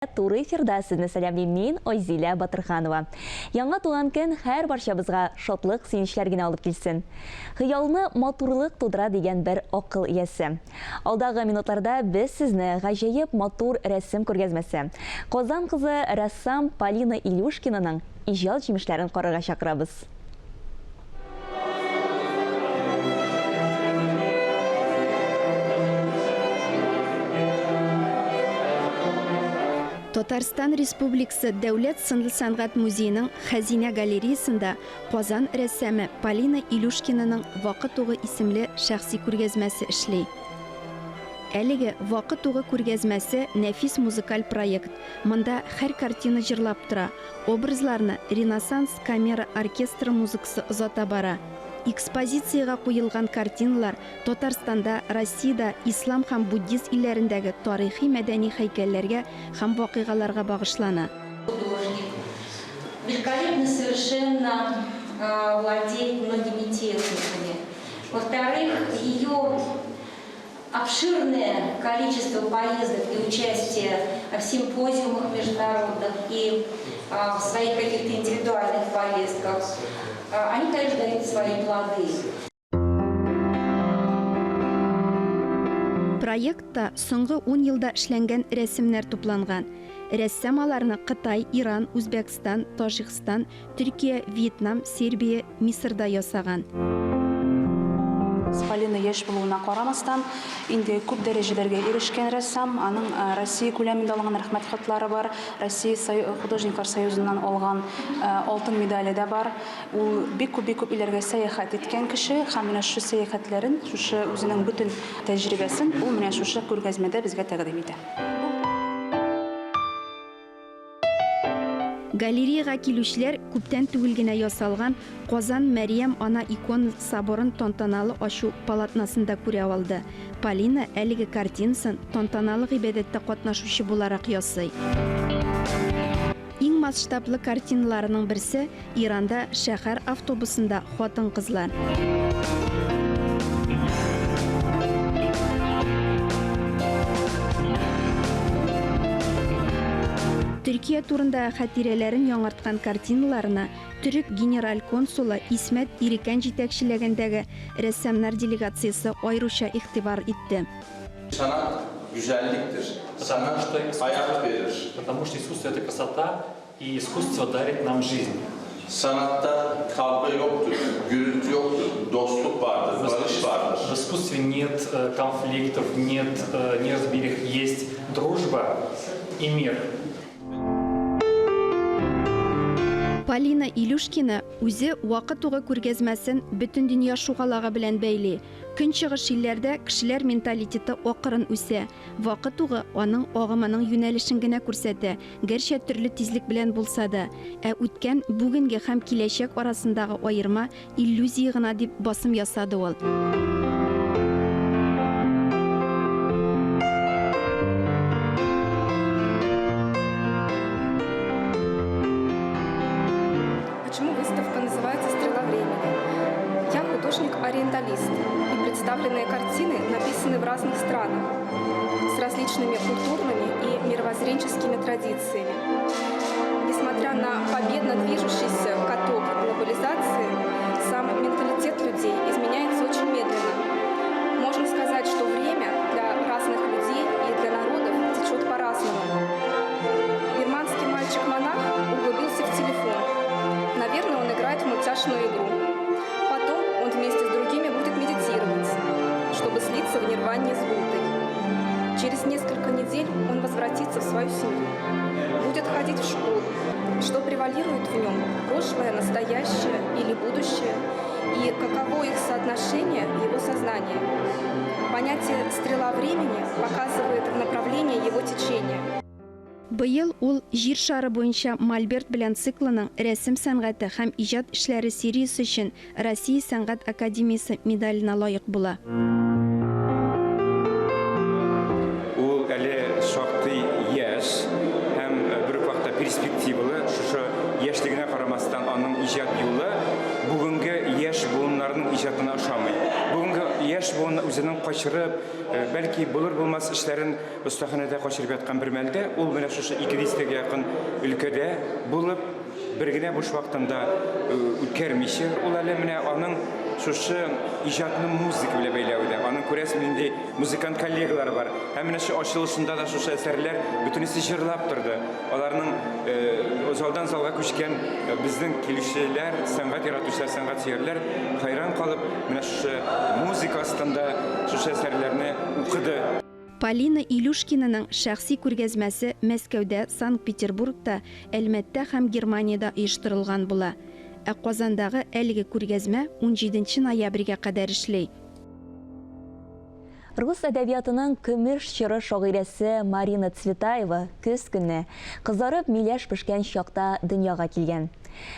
Туры эфирда сезне сәламлим мин, Айзилә Батырханова. Яңа туган көн һәр барчабызга шатлык, сөенечләр генә алып килсен. Хыялны матурлык тудыра дигән бер акыл иясе. Алдагы минутларда без сезне гаҗәеп матур рәсем күргәзмәсе, Казан кызы рәссам Полина Илюшкинаның иҗат җимешләрен карарга чакырабыз. Татарстан Республикасы Дәүләт сынлы сәнгать музееның Хәзинә галереясында Казан рәссамы Полина Илюшкинаның Вакыт угы исемле шәхси күргәзмәсе эшли. Әлеге Вакыт угы күргәзмәсе нәфис музыкаль проект. Монда һәр картина җырлап тора, образларны Ренессанс камера оркестры музыкасы озата бара. Экспозициягә куелган картиналар Татарстанда, Россиядә, ислам һәм буддист илләрендәге тарихи-мәдәни һәйкәлләргә һәм вакыйгаларга багышлана. Художник великолепно совершенно владеет многими техниками. Во-вторых, ее обширное количество поездок и участие в симпозиумах международных и в своих каких-то индивидуальных поездках, они, конечно, дают свои плоды. Проектта соңгы ун елда эшләнгән рәсемнәр тупланган. Рәссам аларны Кытай, Иран, Үзбәкстан, Таҗикстан, Төркия, Вьетнам, Сербия, Мисырда ясаган. Полина яшь булуына карамастан, инде күп дәрәҗәләргә ирешкән рәссам. Аның Россия күләмендә алган рәхмәт хатлары бар, Россия художниклар союзыннан алган алтын медале дә бар. Ул бик күп, бик күп илләргә сәяхәт иткән кеше һәм менә шушы сәяхәтләрен, шушы үзенең бөтен тәҗрибәсен ул менә шушы күргәзмәдә безгә тәкъдим итә. Галереяга килүчеләр күптән түгел генә ясалган Казан Мәрьям Ана икона соборын тантаналы ачу полотносын да күрә алды. Полина әлеге картинасын тантаналы гыйбадәттә катнашучы буларак ясый. Иң масштаблы картиналарының берсе, Иранда шәһәр автобусында хатын-кызлар. Төркия турында хатирәләрен яңарткан картиналарына төрек генераль консулы Исмәт Ирекән җитәкчелегендәге рәссамнар делегациясе аеруча игътибар итте. Sanat güzelliktir. Sanat hayat verir. Потому что искусство это красота, и искусство дарит нам жизнь. Sanatta kavga yoktur, gürültü yoktur, dostluk vardır, barış vardır. В искусстве нет э, конфликтов, нет э, неразберих, есть дружба и мир. Полина Илюшкина үзе Вакыт угы күргәзмәсен бөтендөнья шугалагы белән бәйли. Көнчыгыш илләрдә кешеләр менталитеты акрын үсә. Вакыт угы аның агымының юнәлешен генә күрсәтә, гәрчә төрле тизлек белән булса да. Ә үткән, бүгенге һәм киләчәк арасындагы аерма иллюзия гына дип басым ясады ул. Почему выставка называется «Стрела времени»? Я художник-ориенталист, и представленные картины написаны в разных странах с различными культурными и мировоззренческими традициями. Несмотря на победно движущийся каток глобализации, сам менталитет людей изменяется очень медленно. Можно сказать, что время для разных людей и для народов течет по-разному. Бирманский мальчик-монах углубился в телефон. Наверное, он играет в мультяшную игру. Потом он вместе с другими будет медитировать, чтобы слиться в нирване с Буддой. Через несколько недель он возвратится в свою семью, будет ходить в школу. Что превалирует в нем – прошлое, настоящее или будущее, и каково их соотношение в его сознании. Понятие «стрела времени» показывает направление его течения. Быел ул Җир шары буенча мольберт белән циклының рәсем сәнгате һәм иҗат эшләре сериясе өчен Россия сәнгать академиясе медаленә лаек була. Ул әле шактый яшь һәм бер үк вакытта перспективалы. Шушы яшьлегенә карамастан, аның иҗат юлы бүгенге яшь буыннарның иҗатына ошамый. Бүгенге яшь буын үзенең качырып, бәлки булыр-булмас эшләрен остаханәдә качырып яткан бер мәлдә ул менә шушы ике дистәгә якын өлкәдә булып, бер генә буш вакытын да үткәрмичә, ул әле менә аның шушы иҗатны музыка белән бәйләве дә, аның күрәсең нинди музыкант коллегалары бар. Һәм менә шу ачылышында да шушы әсәрләр бөтенесе җырлап торды. Аларның залдан залга күчкән безнең килүчеләр, сәнгать яратучылар, сәнгать сөярләр хәйран калып, менә шушы музыка астында шушы әсәрләрне укыды. Полина Илюшкинаның шәхси күргәзмәсе Мәскәүдә, Санкт-Петербургта, Әлмәттә һәм Германиядә оештырылган була. Ә Казандагы әлеге күргәзмә унҗиденче ноябрьгә кадәр эшли. Рус әдәбиятының көмеш чоры шагыйрәсе Марина Цветаева көз көне, кызарып миләш пешкән чакта дөньяга килгән.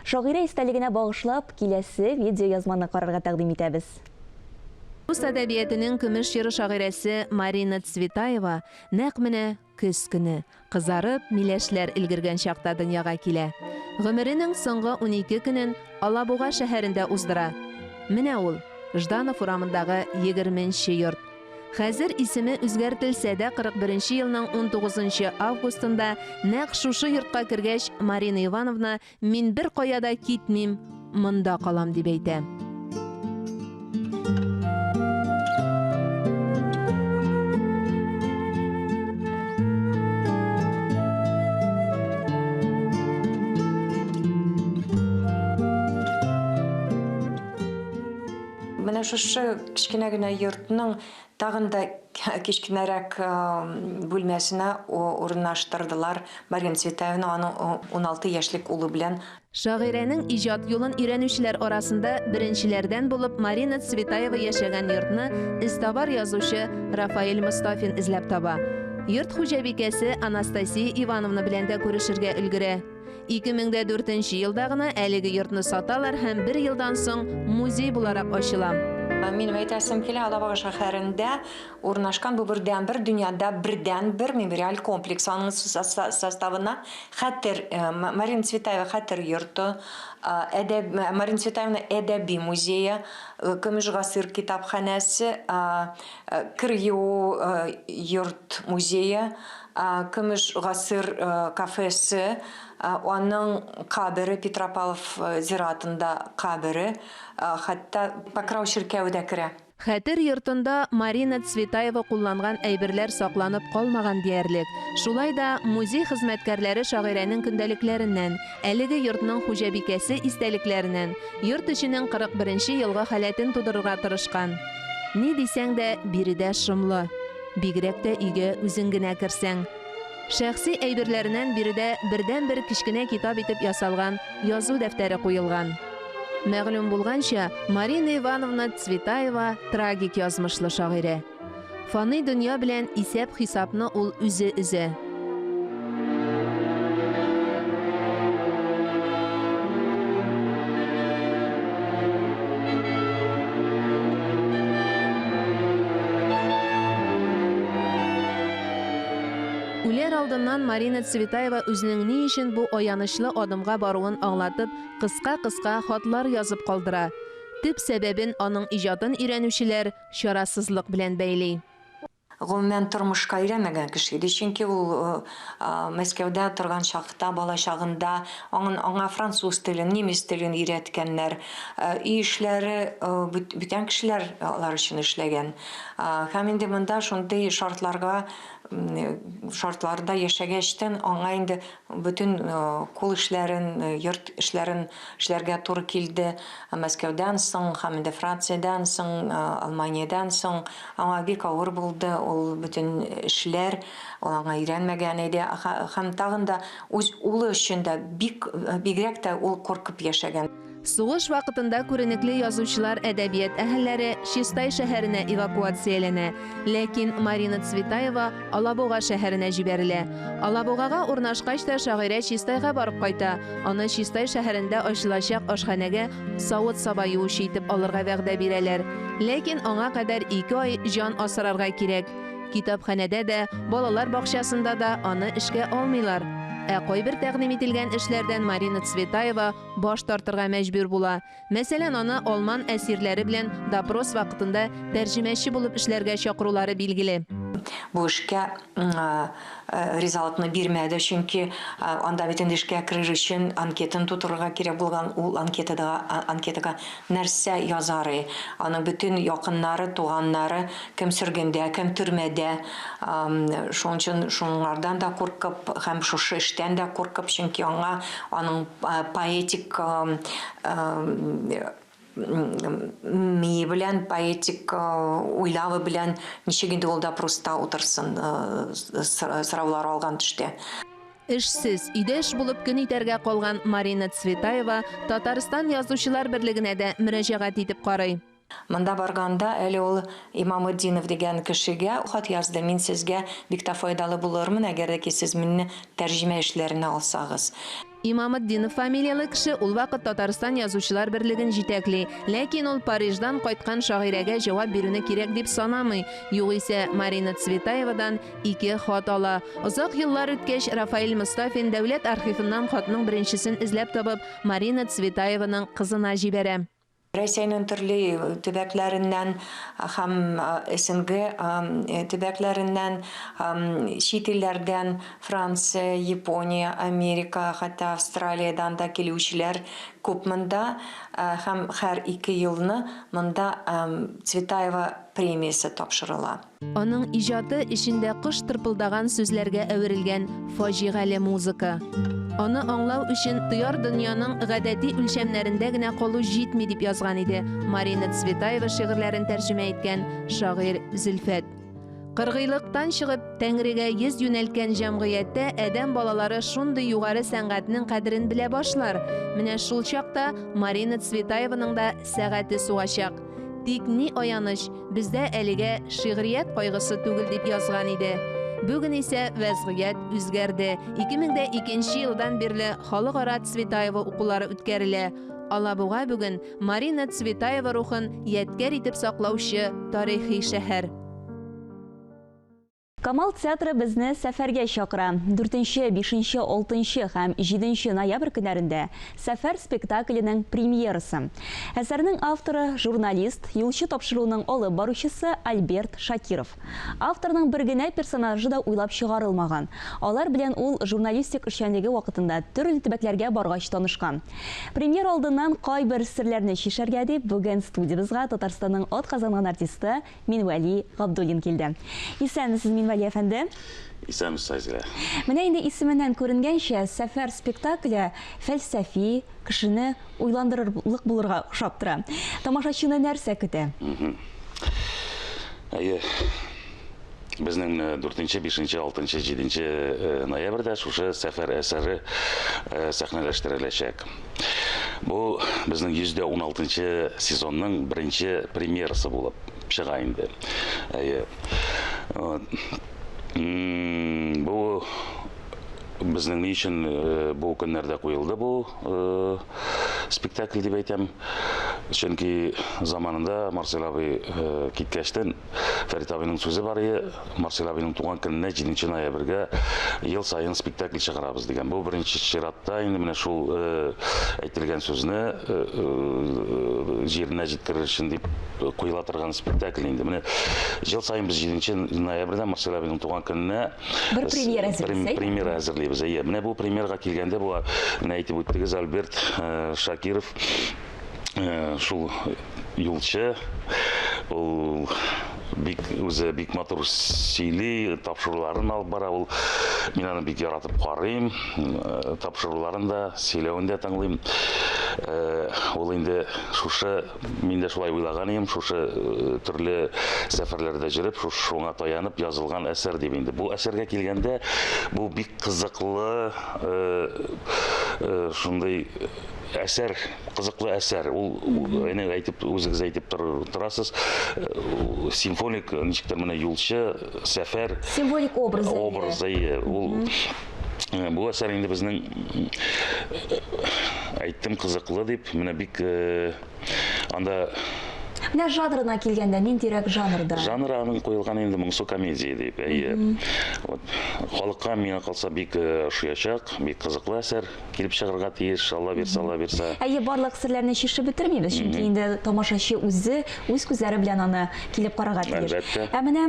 Шагыйрә истәлегенә багышлап, киләсе видеоязманы карарга тәкъдим итәбез. Рус әдәбиятенең көмеш чоры шагыйрәсе Марина Цветаева нәкъ менә көз көне, кызарып, миләшләр өлгергән чакта дөньяга килә. Гомеренең соңгы 12 көнен Алабуга шәһәрендә уздыра. Менә ул, Жданов урамындагы егерменче йорт. Хәзер исеме үзгәртелсә дә, 41 нче елның унтугызынчы августында нәкъ шушы йортка кергәч, Марина Ивановна Мин беркая да китмим, монда калам, дип әйтә. Менә шушы кечкенә генә йортның Тагын да кечкенәрәк бүлмәсенә урнаштырдылар Марина Цветаевна аның 16 яшьлек улы белән. Шагыйрәнең иҗат юлын өйрәнүчеләр арасында беренчеләрдән булып Марина Цветаева яшәгән йортны эзтабар язучы Рафаэль Мостафин эзләп таба. Йорт хуҗабикәсе Анастасия Ивановна белән дә күрешергә өлгерә. 2004 нче елда гына әлеге йортны саталар һәм бер елдан соң музей буларак ачыла. Минем әйтәсем килә, Алабуга шәһәрендә урнашкан бу бердәнбер, дөньяда бердәнбер мемориаль комплекс. Аның составына Хәтер, Марина Цветаева хәтер йорты, әдәб, Марина Цветаевна әдәби музее, Көмеш гасыр китапханәсе, Кер юу йорт музее, Көмеш гасыр кафесы, аның кабере, Петропавлов зиратында кабере, хәтта Покрау чиркәве дә керә. Хәтер йортында Марина Цветаева кулланган әйберләр сакланып калмаган диярлек. Шулай да музей хезмәткәрләре шагыйрәнең көндәлекләреннән, әлеге йортның хуҗабикәсе истәлекләреннән йорт эченең 41 нче елгы халәтен тудырырга тырышкан. Ни дисәң дә, биредә шомлы. Бигрәк тә өйгә үзең генә керсәң. Шәхси әйберләреннән биредә бердәнбер кечкенә китап итеп ясалган язу дәфтәре куелган. Мәгълүм булганча, Марина Ивановна Цветаева трагик язмышлы шагыйрә. Фани дөнья белән исәп-хисапны ул үзе өзә. Үләр алдыннан Марина Цветаева үзенең ни өчен бу аянычлы адымга баруын аңлатып, кыска-кыска хатлар язып калдыра. Төп сәбәбен аның иҗатын өйрәнүчеләр чарасызлык белән бәйли. Гомумән, тормышка өйрәнмәгән кеше иде, чөнки ул Мәскәүдә торган чакта, бала чагында аңын аңа француз телен, немец телен өйрәткәннәр. Өй эшләре бүтән кешеләр алар өчен эшләгән. Һәм инде монда шундый шартларга шартларда яшәгәчтен аңа инде Бөтен кул эшләрен, йорт эшләрен эшләргә туры килде. Мәскәүдән соң һәм инде Франциядән соң, Алманиядән соң аңа бик авыр булды ул бөтен эшләр, ул аңа өйрәнмәгән иде. Һәм тагын да үз улы өчен дә бик, бигрәк тә ул куркып яшәгән. Сугыш вакытында күренекле язучылар, әдәбият әһелләре Чистай шәһәренә эвакуацияләнә. Ләкин Марина Цветаева Алабуга шәһәренә җибәрелә. Алабугага урнашкач та шагыйрә Чистайга барып кайта. Аны Чистай шәһәрендә ачылачак ашханәгә савыт-саба юучы итеп алырга вәгъдә бирәләр. Ләкин аңа кадәр ике ай җан асрарга кирәк. Китапханәдә дә, балалар бакчасында да аны эшкә алмыйлар. Ә кайбер тәкъдим ителгән эшләрдән Марина Цветаева баш тартырга мәҗбүр була. Мәсәлән, аны алман әсирләре белән допрос вакытында тәрҗемәче булып эшләргә чакырулары билгеле. Бу эшкә ризалыкны бирмәде, чөнки анда бит инде эшкә керер өчен анкетаны тутырырга кирәк булган, ул анкетада анкетага нәрсә язар и? Аның бөтен якыннары, туганнары кем сөргендә, кем төрмәдә. Шуның өчен шуңардан да куркып һәм шушы эштән дә куркып, чөнки аңа аның поэтик мие белән, поэтик уйлавы белән ничек инде ул допроста утырсын, сораулар алган төштә. Эшсез, өйдә эш булып көн итәргә калган Марина Цветаева Татарстан Язучылар берлегенә дә мөрәҗәгать итеп карый. Монда барганда әле ул Имаметдинов дигән кешегә хат язды, Мин сезгә бик тә файдалы булырмын, әгәр дә ки сез мине тәрҗемә эшләренә алсагыз. Имаметдинов фамилияле кеше ул вакыт Татарстан Язучылар берлеген җитәкли. Ләкин ул Париждан кайткан шагыйрәгә җавап бирүне кирәк дип санамый. Югыйсә, Марина Цветаевадан ике хат ала. Озак еллар үткәч, Рафаэль Мостафин дәүләт архивыннан хатның беренчесен эзләп табып, Марина Цветаеваның кызына җибәрә. Рәсәйнең төрле төбәкләреннән һәм СНГ төбәкләреннән, чит илләрдән, Франция, Япония, Америка, хәтта Австралиядән дә килүчеләр күп монда. Һәм һәр ике елны монда Цветаева премиясе тапшырыла. Аның иҗаты эчендә кош тырпылдаган сүзләргә әверелгән фаҗигале музыка. Аны аңлау өчен тояр дөньяның гадәти үлчәмнәрендә генә калу җитми, дип язган иде Марина Цветаева шигырьләрен тәрҗемә иткән шагыйрь Зөлфәт. Кыргыйлыктан чыгып, Тәңрегә йөз юнәлткән җәмгыятьтә адәм балалары шундый югары сәнгатьнең кадерен белә башлар. Менә шул чакта Марина Цветаеваның да сәгате сугачак. Тик ни аяныч, бездә әлегә шигърият кайгысы түгел дип язган иде. Бүген исә вәзгыять үзгәрде. 2002 нче елдан бирле халыкара Цветаева укулары үткәрелә. Алабуга бүген Марина Цветаева рухын ядкәр итеп саклаучы тарихи шәһәр. Камал театры безне сәфәргә чакыра. Дүртенче, бишенче, алтынчы һәм җиденче ноябрь көннәрендә Сәфәр спектакленең премьерасы. Әсәрнең авторы, журналист, Юлчы тапшыруының алып баручысы Альберт Шакиров. Авторның бер генә персонажы да уйлап чыгарылмаган. Алар белән ул журналистик эшчәнлеге вакытында төрле төбәкләргә баргач танышкан. Премьера алдыннан кайбер серләрне чишәргә дип, бүген студиябезгә Татарстанның атказанган артисты Минвәли Габдуллин килде. Исәнмесез, Минвәли әфәнде. Исәнмесез, Айзилә. Менә инде исеменнән күренгәнчә, Сәфәр спектакле фәлсәфи, кешене уйландырырлык булырга охшап тора. Тамашачыны нәрсә көтә? Әйе. Безнең менә дүртенче, бишенче, алтынчы, җиденче э, ноябрьдә шушы Сәфәр әсәре э, сәхнәләштереләчәк. Бу безнең 116 сезонның беренче премьерасы булып чыга инде. Әйе. Бу безнең ни өчен э, бу көннәрдә куелды бу э, спектакль дип әйтәм. Чөнки заманында Марсель абый э, киткәчтен Фәрит абыйның сүзе бар ие, Марсель абыйның туган көненә 7 ноябрьгә ел саен спектакль чыгарабыз дигән. Бу беренче чиратта инде менә шул э, әйтелгән сүзне э, э, җиренә җиткерер өчен дип куела торган спектакль инде. Менә ел саен без 7 ноябрьдә Марсель абыйның туган көненә бер премьера әзерлибез. Премьера әзерлибез. Әйе. Менә бу премьерага килгәндә бу менә әйтеп үттегез Альберт Шакиров шул юлчы ул бик үзе бик матур сөйли, тапшыруларын алып бара ул. Мин аны бик яратып карыйм, тапшыруларын да, сөйләвен дә тыңлыйм. Ул инде шушы, мин дә шулай уйлаган идем, шушы төрле сәфәрләрдә йөреп, шуңа таянып язылган әсәр дип инде. Бу әсәргә килгәндә, бу бик кызыклы, шундый Әсәр, кызыклы әсәр. Ул әнә әйтеп, үзегез әйтеп торасыз, симфоник ничектер менә юлчы, сәфәр. Символик образ. Образ, әйе. Ул бу әсәр инде безнең әйттем кызыклы дип, менә бик анда. Менә жанрына килгәндә, ниндирәк жанрда? Жанры аның куелган инде моңсу комедия дип, әйе. Вот. Халыкка, миңа калса, бик ошыячак, бик кызыклы әсәр килеп чыгарга тиеш, Алла бирсә, Алла бирсә. Әйе, барлык серләрне чишеп бетермибез, чөнки инде тамашачы үзе үз күзләре белән аны килеп карарга тиеш. Әлбәттә. Ә менә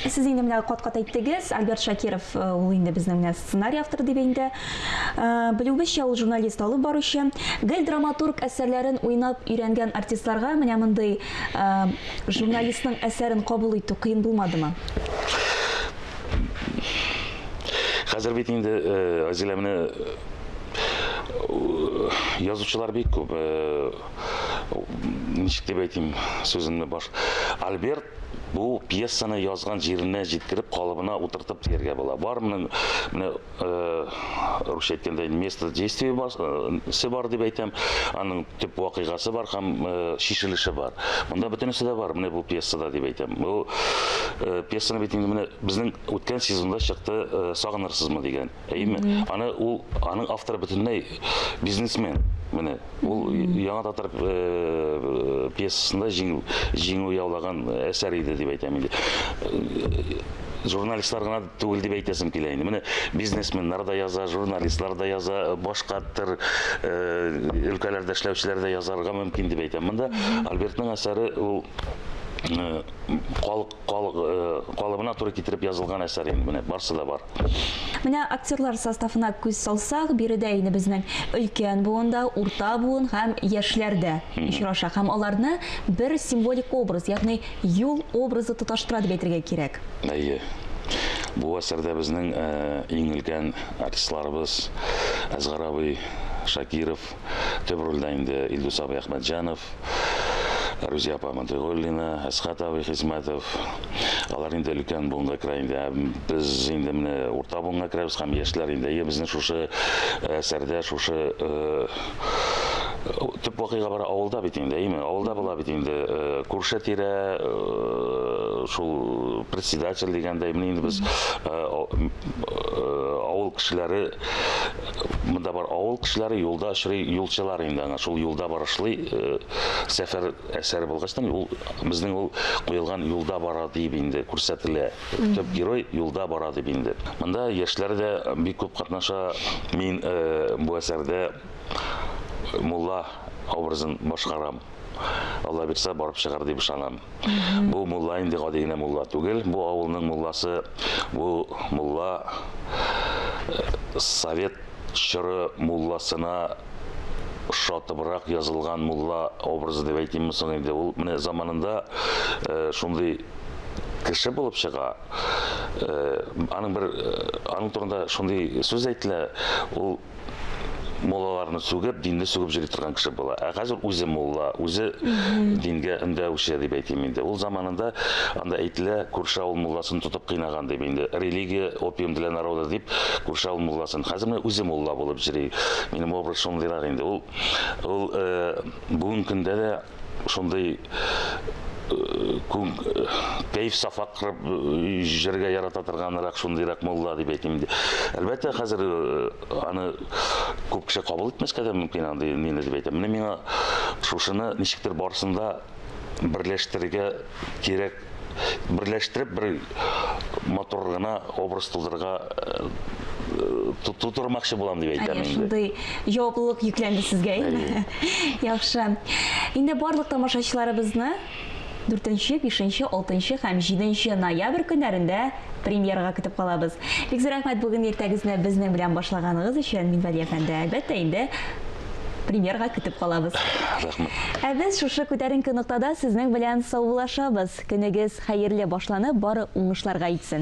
сез инде менә кат-кат әйттегез, Альберт Шакиров ул инде безнең менә сценарий авторы дип инде. Белүебезчә, ул журналист, алып баручы. Гел драматург әсәрләрен уйнап өйрәнгән артистларга менә мондый журналистның әсәрен кабул итү кыен булмадымы? Хәзер бит инде, Айзилә, менә язучылар бик күп. Ничек дип әйтим сүземне баш. Альберт бу пьесаны язган җиренә җиткереп, калыбына утыртып дияргә була. Бар моның менә русча әйткәндә место действия бар, се бар дип әйтәм. Аның төп вакыйгасы бар һәм чишелеше бар. Монда бөтенесе дә бар, менә бу пьесада дип әйтәм. Бу пьесаны бит инде менә безнең үткән сезонда чыкты Сагынырсызмы дигән. Әйеме? Аны ул аның авторы бөтенләй бизнесмен. Менә ул яңа татар пьесасында җиңү җиңү яулаган әсәр иде дип әйтәм инде. Журналистлар гына түгел дип әйтәсем килә инде. Менә бизнесменнар да яза, журналистлар да яза, башка төр өлкәләрдә эшләүчеләр дә язарга мөмкин дип әйтәм. Монда Альбертның әсәре ул кал калыбына туры китереп язылган әсәр инде, менә барсы да бар. Менә актерлар составына күз салсак, биредә инде безнең өлкән буын да, урта буын һәм яшьләр дә очраша. Һәм аларны бер символик образ, ягъни юл образы тоташтыра дип әйтергә кирәк. Әйе. Бу әсәрдә безнең иң өлкән артистларыбыз Әсгар абый Шакиров, төп рольдә инде Илдус абый Әхмәтҗанов, Рузия апа Мотыйгуллина, Әсхәт абый Хисмәтов. Алар инде өлкән буынга керә инде. Ә без инде менә урта буынга керәбез һәм яшьләр инде. Әйе, безнең шушы әсәрдә шушы төп вакыйга бара авылда бит инде, әйеме? Авылда була бит инде. Күрше-тирә, шул председатель дигәндәй, менә инде без авыл кешеләре Монда бар авыл кешеләре, юлда очрый юлчылар инде аңа шул юлда барышлый сәфәр әсәре булгачтан ул безнең ул куелган юлда бара дип инде күрсәтелә. Төп герой юлда бара дип инде. Монда яшьләр дә бик күп катнаша. Мин бу әсәрдә мулла образын башкарам. Алла бирсә, барып чыгар дип ышанам. Бу мулла инде гади генә мулла түгел. Бу авылның мулласы, бу мулла э, совет чоры мулласына ошатыбрак язылган мулла образы дип әйтимме соң инде. Ул менә заманында э, шундый кеше булып чыга. Э, аның бер аның турында шундый сүз әйтелә. Ул муллаларны сүгеп, динне сүгеп йөри торган кеше була. Ә хәзер үзе мулла, үзе дингә өндәүче дип әйтим инде. Ул заманында анда әйтелә, күрше авыл мулласын тотып кыйнаган дип инде. Религия опиум для народа дип күрше авыл мулласын. Хәзер менә үзе мулла булып йөри. Минем образ шундыйрак инде. Ул ул э, бүгенге көндә дә шундый кәеф сафа кырып җырга ярата торганрак шундыйрак мулла дип әйтим инде. Әлбәттә, хәзер аны күп кеше кабул итмәскә дә мөмкин андый нине дип әйтәм. Менә миңа шушыны ничектер барысын да берләштерергә кирәк берләштереп бер матур гына образ тудырырга тутырмакчы булам дип әйтәм инде. Шундый җаваплылык йөкләнде сезгә, әйеме? Яхшы. Инде барлык тамашачыларыбызны 4, 5, 6 һәм 7 ноябрь көннәрендә премьерага көтеп калабыз. Бик зур рәхмәт бүген иртәгезне безнең белән башлаганыгыз өчен, Минвәли әфәнде. Әлбәттә инде премьерага көтеп калабыз. Рәхмәт. Ә без шушы күтәренке ноктада сезнең белән саубуллашабыз. Көнегез хәерле башланып, бары уңышларга итсен.